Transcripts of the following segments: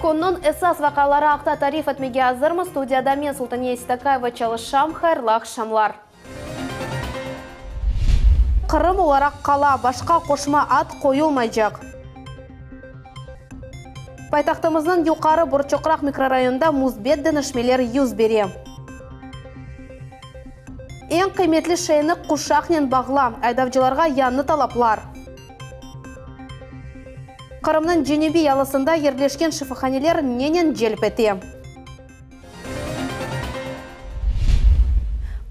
Künniñ esas vaqiaları aqta tarif etmege azırmız. Studiyada men, Sultaniye Seytakayeva, çalışam. Hayırlı aqşamlar. Qırım olaraq qala, başqa qoşma ad qoyulmaycaq. Paytahtımıznıñ Yuqarı Borçoqraq mikrorayonında müsbet deñişmeler yüz bere. Eñ qıymetli şeyni quşaqnen bağla, aydavcılarğa yañı talaplar. Qırımnıñ cenübiy yalısında yerleşken şifahaneler nenen celp ete?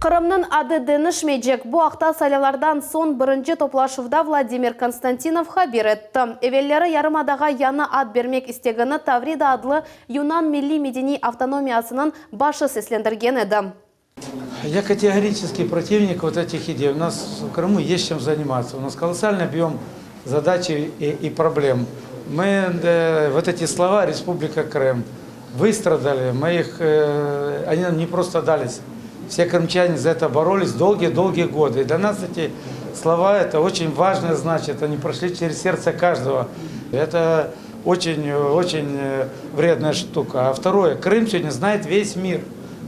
Qırımnıñ adı deñişmeycek. Bu aqta saylavlardan soñ birinci toplaşuvda Vladimir Konstantinov haber etti. Evelleri yarımadağa yañı ad bermek istegini Tavrida adlı yunan milliy-medeniy avtonomiyasınıñ başı seslendirgen edi. Я категорический противник вот этих идей. У нас в Крыму есть чем заниматься. У нас колоссальный объем задач и, и проблем. Мы э, вот эти слова «Республика Крым» выстрадали, мы их, э, они нам не просто дались. Все крымчане за это боролись долгие-долгие годы. И для нас эти слова это очень важно значит. Они прошли через сердце каждого. Это очень-очень э, вредная штука. А второе, Крым сегодня знает весь мир.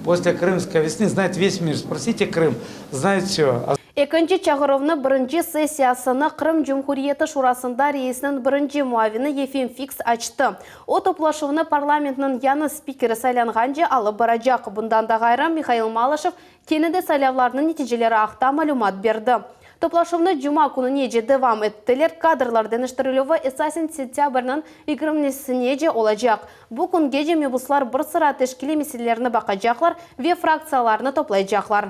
После Крымской весны знает весь мир. Спросите Крым, знает все. Ekinci çağıruvnı birinci sessiyasını Qırım Cumhuriyeti Şurasında reisniñ birinci muavini Yefim Fiks açtı. O, toplaşuvnı parlamentniñ yañı spikeri saylanğance alıp baracaq. Bundan da ğayrı, Mihail Malışev kene de saylavlarnıñ neticeleri aqta malümat berdi. Toplaşuvnı cuma kününece devam ettiler, kadrlar deñiştirilüvi esasen sentâbrniñ yigirmisinece olacaq. Bu küngece mebuslar bir sıra teşkiliy meselelerni baqacaqlar ve fraktsiyalarnı toplaycaqlar.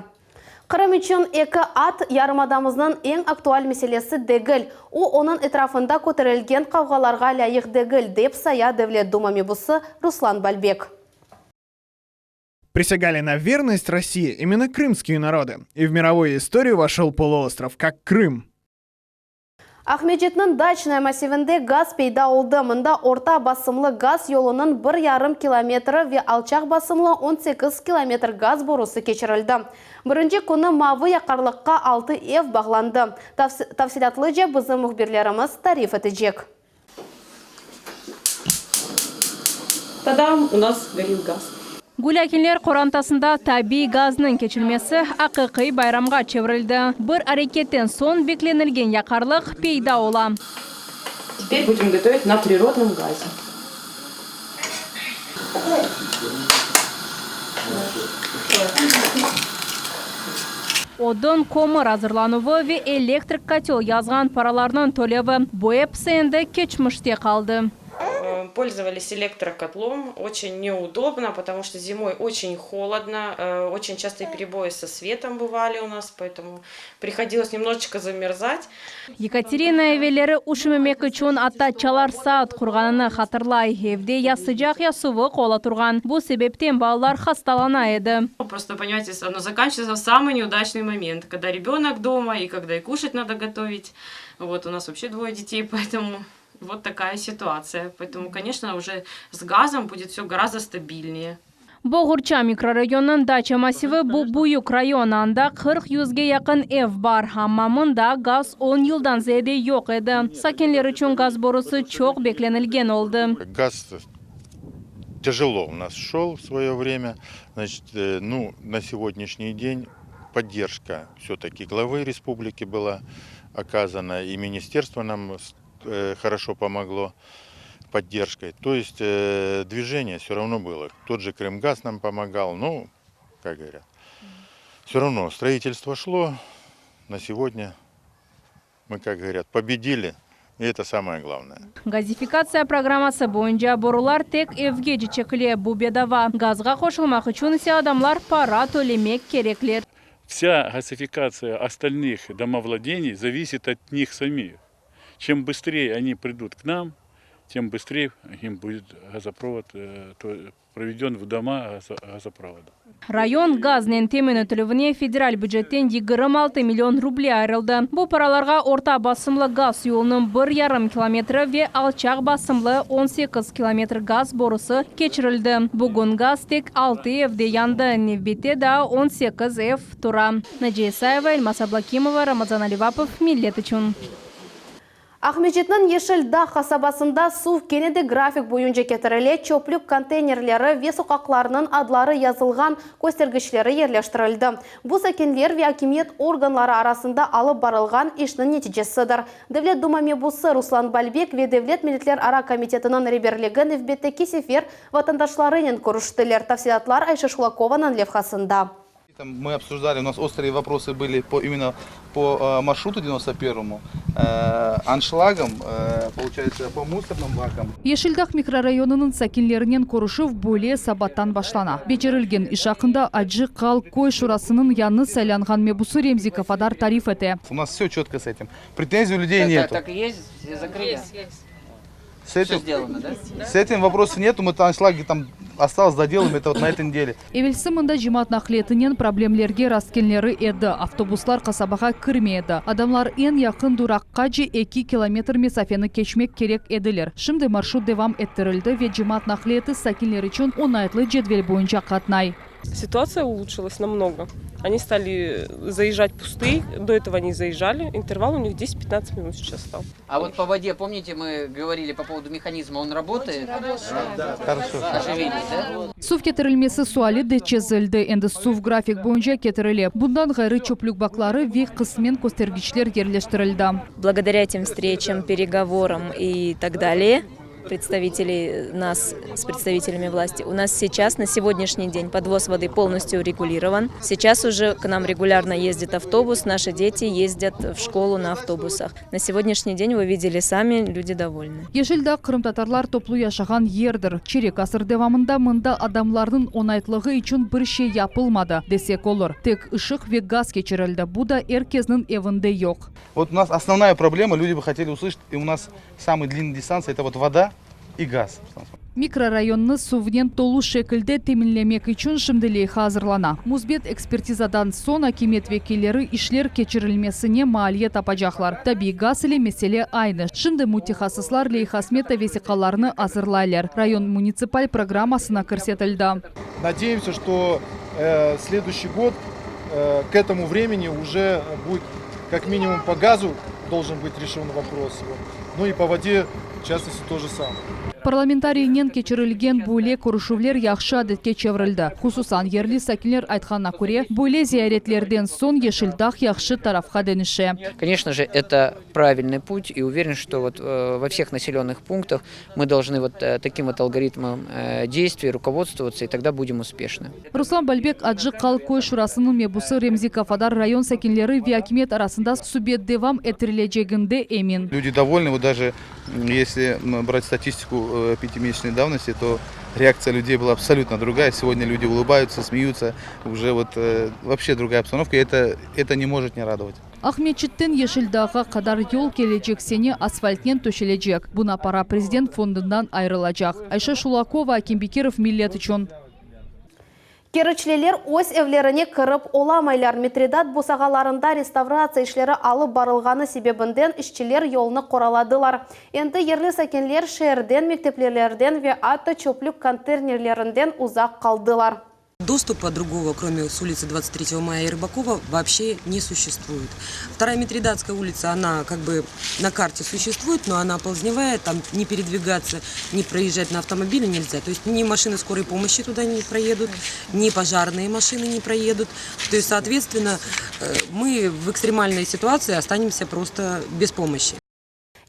Qırım içün eki ad, yarımadamıznıñ eñ aktual meselesi degil, o, onıñ etrafında köterilgen qavğalarğa lâyıq degil, dep saya Devlet Duma mebusı Ruslan Balbek. Присягали на верность России именно крымские народы. И в мировую историю вошел полуостров как Крым. Aqmescitniñ Daçnaya massivinde gaz peyda oldı. Mında orta basımlı gaz yolunıñ bir yarım kilometri ve alçaq basımlı 18 kilometr gaz borusı keçirildi. Birinci künü mavı yaqarlıqqa altı ev bağlandı. Tafsilâtlıca bizim mühbirlerimiz tarif etecek. Tadam, u nas gorit gaz. Gulâkinler qorantasında tabiiy gaznıñ keçilmesi aqiqiy bayramğa çevirildi. Bir areketten soñ beklenilgen yaqarlıq peyda ola. Teper budem gotovit na prirodnom gaze. Odun, kömür azırlanuvı ve elektrik kotel yazğan paralarnıñ tölevi, bu episi endi keçmişte qaldı. Пользовались электроkoтлом, очень неудобно, потому что зимой очень холодно, очень частые перебои со светом бывали у нас, поэтому приходилось немножечко замерзать. Yekaterina evelleri üşümemek içün atta çalar saat qurğanını hatırlay. Evde ya sıcaq, ya suvuq ola turğan. Bu sebepten balalar hastalana edi. Prosto, ponimaете, ono zakançivaется в samый neudачный момент, когда ребенок дома и когда и кушать надо готовить. Вот, у нас вообще двое детей, поэтому вот такая ситуация. Поэтому, конечно, уже с газом будет все гораздо стабильнее. Boğurça mikrorayonınıñ daça massivi bu büyük rayon, anda 40 yüzge yaqın ev bar, amma mında gaz on yıldan ziyade yoq edi. Sakinler içün gaz borusı çoq beklenilgen oldı. Gaz tяжело у нас шел в свое время. Значит, ну, на сегодняшний день поддержка все-таки главы республики была оказана, и министерство нам хорошо помогло поддержкой. То есть движение все равно было. Тот же Крымгаз нам помогал, ну, как говорят. Все равно строительство шло. На сегодня мы, как говорят, победили. И это самое главное. Gazifikatsiya programması boyunca borular tek evgece çekile, bu bedava. Gazğa qoşulmaq içün ise adamlar para tölemek kerekler. Вся газификация остальных домовладений зависит от них самих. Чем быстрее они придут к нам, тем быстрее им будет газопровод проведен в дома газопровода. Rayon gaznen temin etilüvine federal bücetten 26 million ruble ayırıldı. Bu paralarğa orta basımlı gaz yolunıñ bir yarım kilometri ve alçaq basımlı 18 kilometr gaz borusı keçirildi. Bugün gaz tek altı evde yandı, nevbette daa 18 ev tura. Naciye İsayeva, Elmaz Ablakimova, Ramazan Alivapov, Millet içün. Aqmescitniñ Yeşil Dağ qasabasında suv kene de grafik boyunca ketirile, çöplük konteynerleri ve soqaqlarnıñ adları yazılğan köstergiçleri yerleştirildi. Bu sakinler ve akimiyet organları arasında alıp barılğan işniñ neticesidir. Devlet Duma mebusı Ruslan Balbek ve Devlet milletlerara komitetiniñ reberligi nevbetteki sefer vatandaşlarınen körüştiler. Tafsilâtlar Ayşe Şulakovanıñ levhasında. Мы обсуждали, у нас острые вопросы были по именно по маршруту 91-му, аншлагам, получается, по мусорным бакам. Yeşil Dağ mikrorayonınıñ sakinlerinen körüşüv böyle sabattan başlana. Becerilgen iş aqqında Acı Qal köy şurasınıñ yañı saylanğan mebusı Remzi Kafadar tarif ete. У нас все четко с этим. Претензий у людей нету. Так и есть? Все закрыли? Есть, есть. С этим, Все сделано, да? с этим вопроса нету. Мы там аншлаги там осталось доделаем это вот на этой неделе. Evelsi mında cemaat naqliyatinen problemlerge rastkelnleri edi, avtobuslar qasabağa kirmey edi, adamlar eñ yaqın duraqqace eki kilometr mesafeni keçmek kerek ediler. Şimdi marşrut devam ettirildi ve cemaat naqliyatı sakinler içün oñaytlı cedvel boyunca qatnay. Ситуация улучшилась намного. Они стали заезжать пустые, до этого не заезжали. Интервал у них 10-15 минут сейчас стал. А вот по воде, помните, мы говорили по поводу механизма, он работает? Хорошо. Оживились, да? Suv ketirilmesi suali de çezildi, endi suv grafik boyunca ketirile. Bundan ğayrı çöplük bakları ve qısmen köstergiçler yerleştirildi. Благодаря этим встречам, переговорам и так далее, представителей нас с представителями власти, у нас сейчас на сегодняшний день подвоз воды полностью урегулирован. Сейчас уже к нам регулярно ездит автобус, наши дети ездят в школу на автобусах. На сегодняшний день вы видели сами, люди довольны. Yeşil Dağ qırımtatarlar toplu yaşağan yerdir. Çerek asır devamında mında adamlarnıñ oñaytlığı içün bir şey yapılmadı, desek olur. Tek ışıq ve gaz keçirildi. Bu da er kesniñ evinde yoq. Вот у нас основная проблема, люди бы хотели услышать, и у нас самые длинные дистанции, это вот вода и газ. Mikrorayonnı suvnen tolu şekilde teminlemek içün şimdi leyha azırlana. Müsbet ekspertizadan soñ akimiyet vekilleri işler keçirilmesine maliye tapacaqlar. Tabiiy gaz ile mesele aynı. Şimdi mütehassıslar leyha smeta vesiqalarını azırlaylar. Rayon munitsipal programmasına kirsetildi. Надеемся, что э, следующий год э, к этому времени уже будет как минимум по газу должен быть решен вопрос. Вот. Ну и по воде, в частности, то же самое. Parlamentariynen keçirilgen böyle körüşüvler yahşı adetke çevirildi. Hususan yerli sakinler aytqanına köre, böyle ziyaretlerden soñ Yeşil Dağ yahşı tarafqa deñişe. Конечно же, это правильный путь, и уверен, что вот э, во всех населенных пунктах мы должны вот э, таким вот алгоритмом э, действий руководствоваться, и тогда будем успешны. Ruslan Balbek Acı Qal köy şurasınıñ mebusı Remzi Kafadar rayon sakinleri ve akimiyet arasında subet devam ettirileceginde emin. Люди довольны, вот даже м, если м, брать статистику э, пятимесячной давности, то реакция людей была абсолютно другая. Сегодня люди улыбаются, смеются, уже вот э, вообще другая обстановка, и это, это не может не радовать. Aqmescitten Yeşil Dağğa qadar yol kelecek sene asfaltnen töşelecek. Buña para prezident fondundan ayırılacaq. Ayşe Şulakova, Akim Bekirov, Millet içün. Keriçliler öz evlerine kirip olamaylar. Mitridat bosağalarında restavratsiya işleri alıp barılğanı sebebinden işçiler yolnı qoraladılar. Endi yerli sakinler şeerden, mekteplerden ve atta çöplük konteynerlerinden uzaq qaldılar. Доступа другого, кроме с улицы 23 мая и Рыбакова, вообще не существует. Вторая Митридатская улица, она как бы на карте существует, но она оползневая, там не передвигаться, не проезжать на автомобиле нельзя. То есть ни машины скорой помощи туда не проедут, ни пожарные машины не проедут. То есть, соответственно, э, мы в экстремальной ситуации останемся просто без помощи.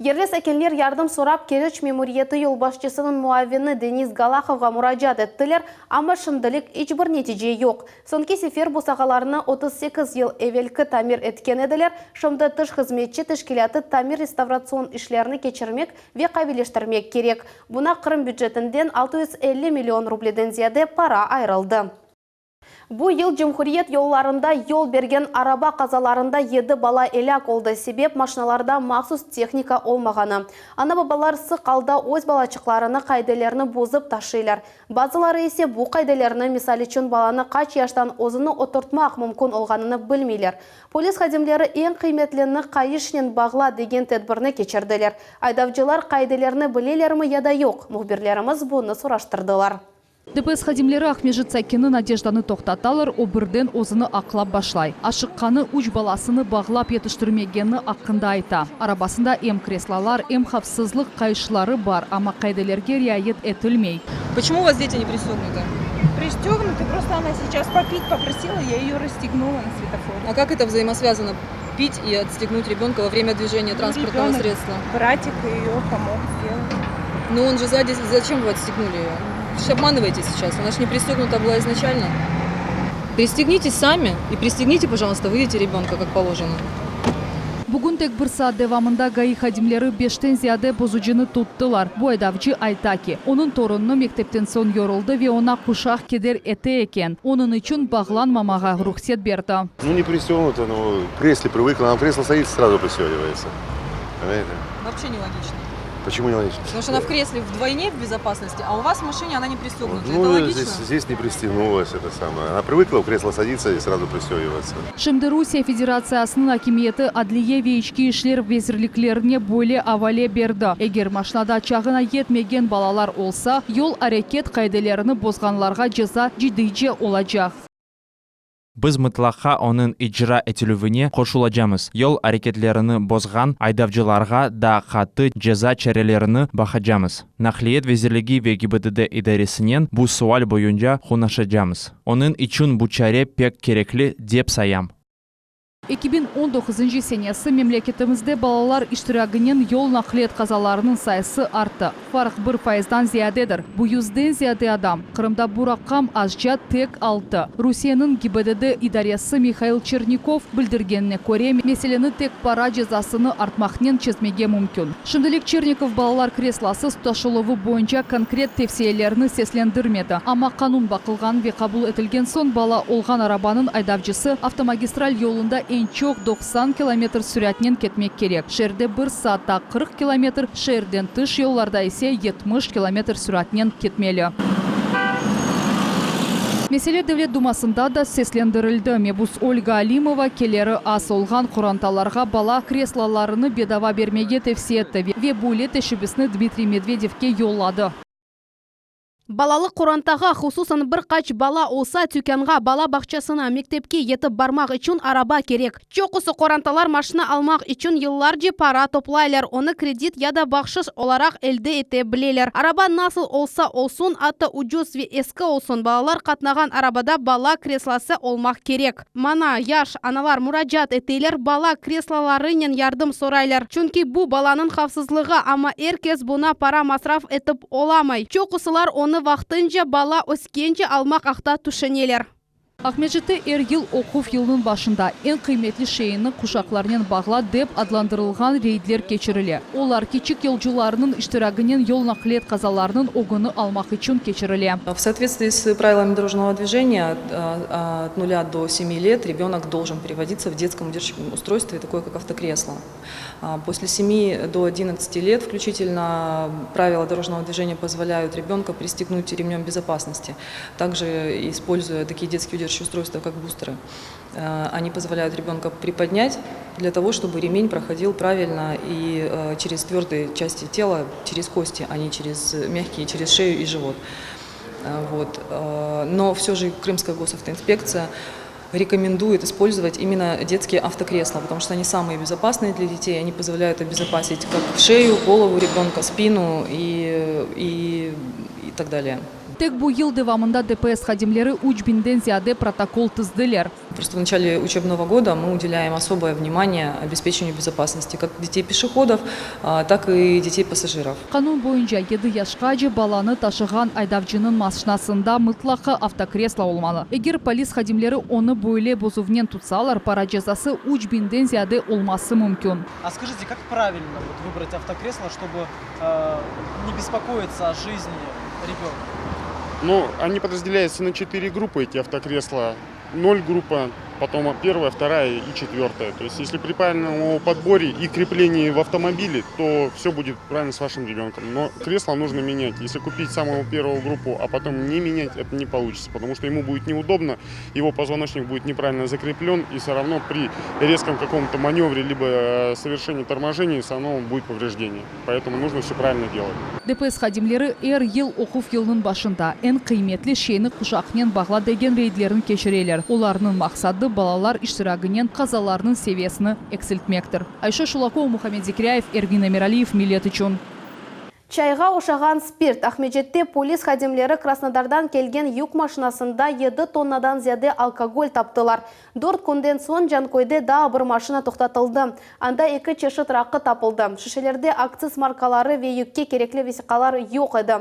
Yerli sakinler yardım sorap Keriç memuriyeti yolbaşçısınıñ muavini Denis Galahovğa muracaat ettiler, amma şimdilik iç bir netice yoq. Soñki sefer bosağalarnı 38 yıl evelki tamir etken ediler, şimdi tış hızmetçi teşkilâtı tamir restavratsion işlerini keçirmek ve qaviyleştirmek kerek. Buña Qırım bücetinden 650 million rubleden ziyade para ayırıldı. Bu yıl Cumhuriyet yollarında yol bergen araba qazalarında 7 bala elâk oldı. Sebep maşinalarda mahsus tehnika olmağanı. Ana-babalar sıq alda öz balaçıqlarını qaidelerni bozıp taşıylar. Bazıları ise bu qaidelerni, misal içün balanı qaç yaştan özüni oturtmaq mümkün olğanını bilmeyler. Polis hadimleri eñ qıymetlini qayışnen bağla degen tedbirni keçirdiler. Aydavcılar qaidelerni bilelermi ya da yoq? Mühbirlerimiz bunı soraştırdılar. DPS hadimleri Aqmescit sakini Nadejdanı toqtatalar, o birden özüni aqlap başlay. Aşıqqanı, üç balasını bağlap yetiştirmegeni aqqında ayta. Arabasında em kreslolar, em havfsızlıq qayışları bar, amma qaidelerge riayet etilmey. Почему у вас дети не пристегнуты? Пристегнуты, просто она сейчас попить попросила, я ее расстегнула на светофоре. А как это взаимосвязано? Пить и отстегнуть ребенка во время движения транспортного Ребенок, средства? Братик ее помог сделать. Ну он же сзади, зачем вы отстегнули ее? Вы же обманываете сейчас, она же не пристегнута была изначально. Пристегнитесь сами и пристегните, пожалуйста, выведите ребенка как положено. Bugün tek bir saat devamında GAİ hadimleri beşten ziyade bozucını tuttılar. Bu aydavcı ayta ki, onıñ torunı mektepten soñ yoruldı ve oña quşaq keder ete eken. Onıñ içün bağlanmamağa ruhset berdi. Ну, не пристегнута, но в кресле привыкла. Она в кресло садится, сразу пристегивается. Понимаете? Вообще нелогично. Почему не логично? Потому что она в кресле вдвойне в безопасности, а у вас в машине она не пристегнута. Ну, Это логично? здесь, здесь не пристегнулась это самое. Она привыкла в кресло садиться и сразу пристегиваться. Şimdi Rusiye Federatsiyasınıñ akimiyeti Adliye ve İçki işler vezirliklerine böyle avale berdi, eger maşnada çağına yetmegen balalar olsa, yol areket qaidelerini bozğanlarğa ceza ciddiyce olacaq. Biz mıtlaqa onıñ icra etilüvine qoşulacamız, yol areketlerini bozğan aydavcılarğa daa qattı ceza çarelerini baqacamız. Naqliyat vezirligi ve GİBDD idaresinen bu sual boyunca qonuşacamız. Onıñ içün bu çare pek kerekli, dep sayam. 2019 senesi memleketimizde balalar iştiraginen yol naqliyat qazalarınıñ sayısı arttı. Farq bir fayızdan ziyadedir. Bu yüzden ziyade adam. Qırımda bu raqam azca tek altı. Rusiyeniñ GİBDD idaresi Mihail Çernikov bildirgenine köre, meseleni tek para cezasını artmaqnen çezmege mümkün. Şimdilik Çernikov balalar kreslosız taşıluvı boyunca konkret tevsiyelerni seslendirmedi. Amma qanun baqılğan ve qabul etilgen soñ bala olğan arabanıñ aydavcısı avtomagistral yolunda eñ çoq 90 kilometr süratnen ketmek kerek. Şeerde bir saatta 40 kilometr, şeerden tış yollarda ise 70 kilometr süratnen ketmeli. Mesele Devlet dumasında da seslendirildi. Mebus Olga Alimova keliri az olğan qorantalarğa bala kreslolarını bedava bermege tevsiye etti ve böyle teşebbüsni Dmitriy Medvedevke yolladı. Balalı qorantağa, hususan bir qaç bala olsa, tükânğa, bala bağçasına, mektepke yetip barmaq içün araba kerek. Çoqusı qorantalar maşina almaq içün yıllarca para toplaylar, onı kredit ya da bahşış olaraq elde ete bileler. Araba nasıl olsa olsun, atta ucuz ve eski olsun, balalar qatnağan arabada bala kreslosı olmaq kerek. Maña yaş analar muracaat eteler, bala kreslolarınen yardım soraylar, çünki bu balanıñ havfsızlığı, amma er kes buña para masraf etip olamay. Çoqusılar onı vaqtınca bala öskence almaq aqta tüşüneler. Aqmescitte er yıl oquv yılınıñ başında eñ qıymetli şeyiñni quşaqlarnen bağla dep adlandırılğan reydler keçirile. Olar kiçik yolcularnıñ iştiraginen yol naqliyat qazalarınıñ ögüni almaq içün keçirile. В соответствии с правилами дорожного движения от 0 до 7 лет ребенок должен перевозиться в детском удерживающем устройстве, такое как автокресло. После 7 до 11 лет включительно правила дорожного движения позволяют ребенка пристегнуть ремнем безопасности, также используя такие детские удерживающие устройства, как бустеры. Они позволяют ребенка приподнять для того, чтобы ремень проходил правильно и через твердые части тела, через кости, а не через мягкие, через шею и живот. Вот. Но все же Крымская госавтоинспекция рекомендует использовать именно детские автокресла, потому что они самые безопасные для детей, они позволяют обезопасить как шею, голову ребенка, спину и, и, и так далее. Tek bu yıl devamında ДПС hadimleri 3000-den ziyade protokol tizdiler. Просто в начале учебного года мы уделяем особое внимание обеспечению безопасности как детей пешеходов, так и детей пассажиров. Qanun boyunca 7 yaşqace balanı taşığan aydavcınıñ maşnasında mıtlaqa avtokreslo olmalı. Eger polis hadimleri onı böyle bozuvnen tutsalar, para cezası 3000-den ziyade olması mümkün. А скажите, как правильно вот выбрать автокресло, чтобы э, не беспокоиться о жизни ребенка? Ну, они подразделяются на четыре группы, эти автокресла. Ноль группа, потом первая, вторая и четвертая. То есть, если при правильном его подборе и креплении в автомобиле, то все будет правильно с вашим ребенком. Но кресло нужно менять. Если купить самую первую группу, а потом не менять, это не получится, потому что ему будет неудобно, его позвоночник будет неправильно закреплен, и все равно при резком каком-то маневре, либо э, совершении торможения, все равно будет повреждение. Поэтому нужно все правильно делать. ДПС hadimleri er yıl oquv yılınıñ başında Eñ qıymetli şeyni quşaqnen bağla degen reydlerni keçireler. Olarnıñ maqsadı, balalar iştiragınen qazalarnıñ seviyesini eksiltmektir. Ayşe Şulakova, Muhammed Zekiryayev, Ervin Emiraliyev, Millet içün. Çayğa oşağan spirt, Aqmescitte polis hadimleri Krasnodardan kelgen yük maşinasında yedi tonnadan ziyade alkogol taptılar. Dört künden soñ Canköyde daa bir maşina toqtatıldı. Anda eki çeşit raqı tapıldı. Şişelerde aktsiz markaları ve yükke kerekli vesiqalar yoq edi.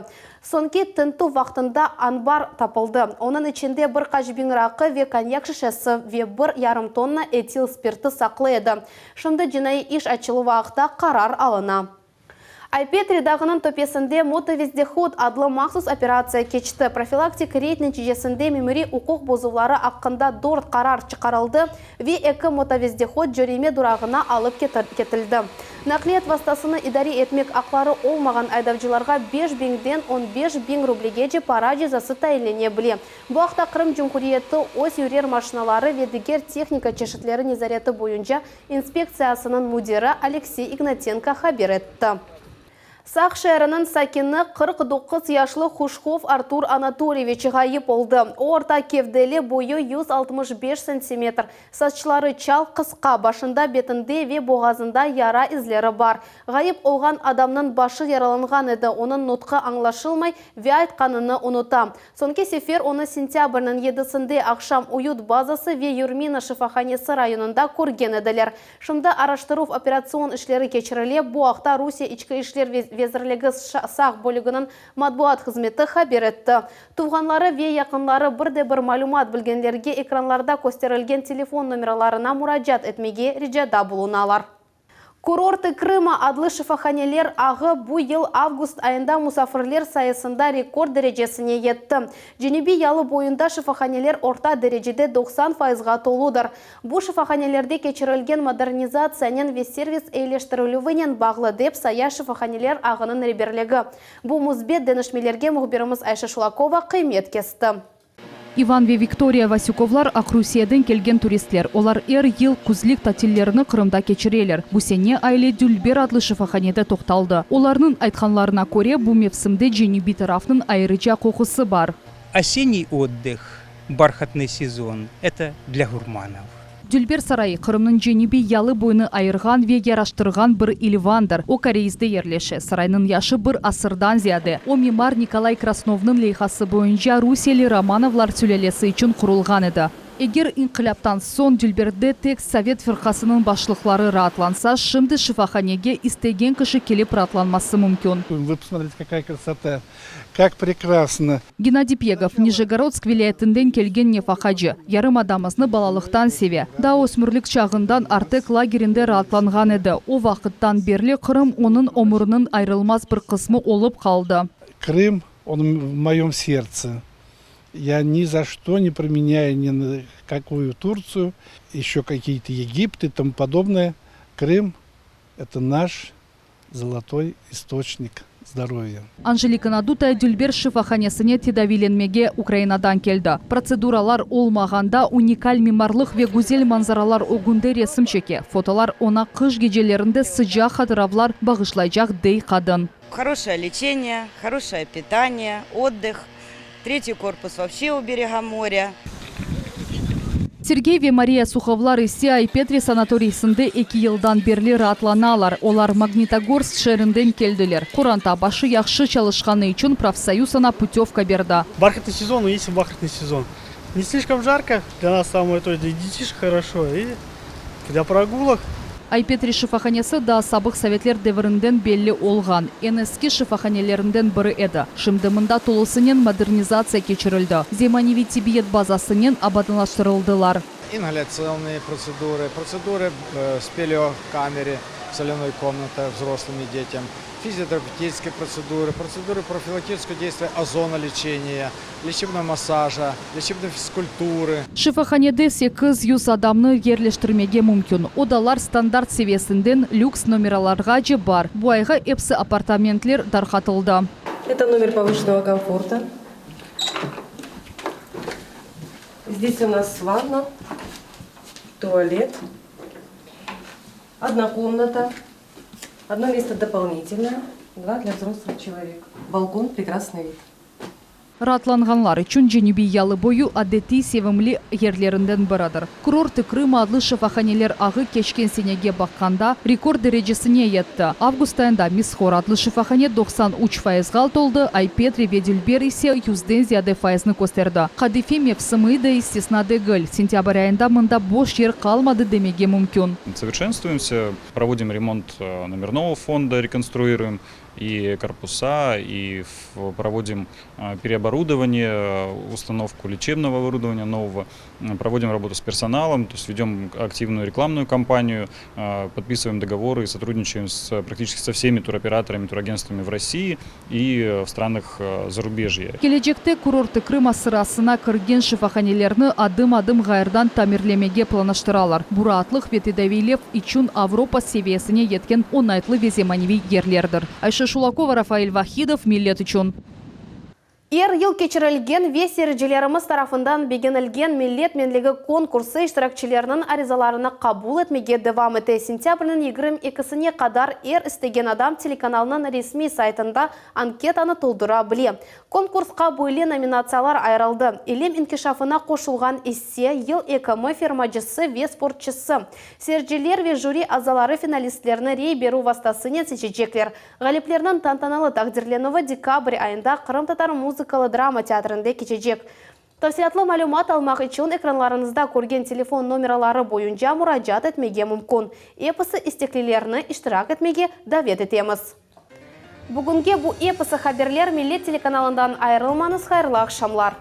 Soñki tintüv vaqtında anbar tapıldı. Onıñ içinde bir qaç biñ raqı ve konyak şişesi ve bir yarım tonna etil spirti saqlı edi. Şimdi cinaiy iş açıluvı aqta qarar alına. Ay-Petri dağınıñ töpesinde Motovezdehod adlı mahsus operatsiya keçti. Profilaktik reyd neticesinde memuriy uquq bozuvları aqqında dört qarar çıqarıldı ve eki motovezdehod cöreme durağına alıp ketildi. Naqliyat vastasını idare etmek aqları olmağan aydavcılarğa beş biñden on beş biñ rublegece para cezası tayinlene bile. Bu aqta Qırım Cumhuriyeti öz yürer maşinaları ve diger tehnika çeşitleri nezareti boyunca İnspektsiyasınıñ müdiri Aleksey İgnatenko haber etti. Saq şeeriniñ sakini, 49 yaşlı Huşkov Artur Anatolyeviç ğayıp oldı. O, orta kevdeli, boyu 165 santimetr, saçları çal, qısqa, başında, betinde ve boğazında yara izleri bar. Ğayıp olğan adamnıñ başı yaralanğan edi, onıñ nutqı añlaşılmay ve aytqanını unuta. Soñki sefer onı sentâbrniñ yedisinde aqşam Uyut bazası ve Yurmina şifahanesi rayonında körgen ediler. Şimdi araştıruv-operatsion işleri keçirile, bu aqta Rusiye İçki işler vezirligi Saq bölüginiñ matbuat hızmeti haber etti. Tuvğanları ve yaqınları bir de bir malümat bilgenlerge ekranlarda kösterilgen telefon nomeralarına muracaat etmege ricada bulunalar. Kurortı Krıma adlı şifahaneler ağı bu yıl avgust ayında musafirler sayısında rekord derecesine yetti. Cenübiy yalı boyunda şifahaneler orta derecede 90 fayızğa toludır. Bu şifahanelerde keçirilgen modernizatsiyanen ve servis eyileştirilüvinen bağlı, dep saya şifahaneler ağınıñ reberligi. Bu müsbet deñişmelerge mühbirimiz Ayşe Şulakova qıymet kesti. İvan ve Viktoriya Vasükovlar Aqrusiyeden kelgen turistler. Olar er yıl küzlik tatillerini Qırımda keçireler. Bu sene aile Dülber adlı şifahanede toqtaldı. Olarnıñ aytqanlarına köre, bu mevsimde cenübiy tarafnıñ ayrıca qoqusı bar. Oseniy otdıh, barhatnıy sezon, eto dlâ gurmanov. Dülber sarayı, Qırımnıñ cenübiy yalı boyunı ayırğan ve yaraştırğan bir ilvandır. O, Koreizde yerleşe. Saraynıñ yaşı bir asırdan ziyade. O, mimar Nikolay Krasnovnıñ leyhası boyunca rusiyeli Romanovlar sülâlesi içün qurulğan edi. Eger inqilâptan soñ Dülberde tek sovet firqasınıñ başlıqları raatlansa, şimdi şifahanege istegen kişi kelip raatlanması mümkün. Vı posmotrite, kakaya krasota! Kak prekrasno! Gennadiy Pegov, Nijegorods'k vilâyetinden kelgen nefaqacı, yarımadamıznı balalıqtan seve. Daa ösmürlik çağından Artek lagerinde raatlanğan edi. O vaqıttan berli Qırım onıñ ömüriniñ ayrılmaz bir qısmı olıp qaldı. Krım, on v moyom serdtse. Ya ni za çto ne promenâyu ni na kakuyu Turtsiyu, eşço kakiye-to Egipty i tomu podobnoye. Krım, eto naş Zolotoy istoçnik zdorovya. Anjelika Nadutaya Dülber şifahanesine tedaviylenmege Ukrainadan keldi. Protseduralar olmağanda unikal mimarlıq ve güzel manzaralar ögünde resim çeke. Fotolar oña qış gecelerinde sıcaq hatıravlar bağışlaycaq, dey qadın. Horoşoye leçeniye, horoşoye pitaniye, otdıh. Tretiy korpus voobşe u berega morya. Sergey ve Mariya Suhovlar ise Ay-Petri sanatoriysinde eki yıldan berli raatlanalar. Olar Magnitogorsk şeerinden keldiler. Qoranta başı yahşı çalışqanı içün profsoyuz oña putövka berdi. Barhatnıy sezon, есть barhatnıy sezon. Ne slişkom jarko, для нас самое то, для детишек хорошо и для прогулок. Ay-Petri şifahanesi daa sabıq sovetler devirinden belli olğan eñ eski şifahanelerinden biri edi. Şimdi mında tolusınen modernizatsiya keçirildi, zemaneviy tibbiyet bazasınen abadanlaştırıldılar. İngalâtsionnıye protsedurı, protsedurı v speleokamere. соляной комната взрослым и детям, физиотерапевтические процедуры, процедуры профилактического действия озонолечения, лечебного массажа, лечебной физкультуры. Şifahanede 800 adamnı yerleştirmege mümkün. Odalar standart seviyesinden lüks nomeralarğace bar. Bu ayğa episi apartamentler tarqatıldı. Это номер повышенного комфорта. Здесь у нас ванна, туалет, одна комната, одно место дополнительное, два для взрослых человек. Балкон, прекрасный вид. Raatlanğanlar içün Cenübiy yalı boyu adetiy sevimli yerlerinden biridir. Kurortı Krıma adlı şifahaneler ağı keçken senege baqqanda rekord derecesine yetti. Avgust ayında Mishor adlı şifahane 93 fayızğa toldı, Ay-Petri ve Dülber ise yüzden ziyade fayıznı kösterdi. Qadife mevsimi de istisna degil, sentâbr ayında mında boş yer qalmadı demege mümkün. Совершенствуемся, проводим ремонт номерного фонда, реконструируем и корпуса, и проводим переоборудование, установку лечебного оборудования нового, проводим работу с персоналом, то есть ведем активную рекламную кампанию, подписываем договоры и сотрудничаем с, практически со всеми туроператорами, турагентствами в России и в странах зарубежья. Kelecekte Kurortı Krıma sırasına kirgen şifahanelerni adım-adım ğayrıdan tamirlemege planlaştıralar. Bu raatlıq ve tedaviylev içün Avropa seviyesine yetken oñaytlı ve zemaneviy yerlerdir. Ayşe Şulakova, Rafael Vahidov, Millet içün. Er yıl keçirilgen ve seyircilerimiz tarafından begenilgen Millet menligi konkursı iştirakçileriniñ arizalarını qabul etmege devam ete. Sentâbrniñ 22-sine qadar er istegen adam telekanalnıñ resmiy saytında anketanı toldura bile. Konkursqa böyle nominatsiyalar ayırıldı, İlim inkişafına qoşulğan isse, Yıl ekimi, fermacısı ve sportçısı. Seyirciler ve jüri azaları finalistlerni rey berüv vastasınen seçecekler. Ğaliplerniñ tantanalı taqdirlenüvi dekabr ayında Qırımtatar muzıkalı drama teatrinde keçecek. Tafsilâtlı malümat almaq içün ekranlarıñızda körgen telefon nomeraları boyunca muracaat etmege mümkün. Episi isteklilerni iştirak etmege davet etemiz. Bugünge bu episi haberler Millet telekanalından ayırılmañız, hayırlı aqşamlar!